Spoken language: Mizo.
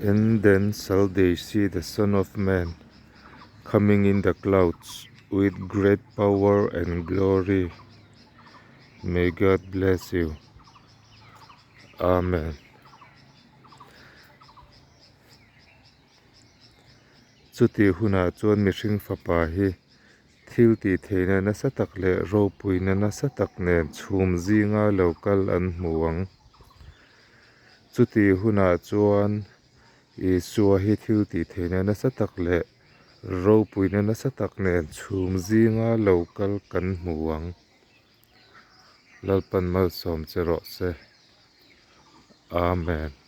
And then shall they see the Son of Man coming in the clouds with great power and glory. May God bless you. Amen. Chutih hunah chuan mihring fapa hi thil tih theihna nasa tak leh ropuina nasa tak nen chhum zinga lo kal an hmu ang. Chutih hunah chuan Isua hi thil tih theihna nasa tak leh ropuina nasa tak nen chhum zinga lo kal kan hmu ang. Lalpan malsawm che rawh se. Amen.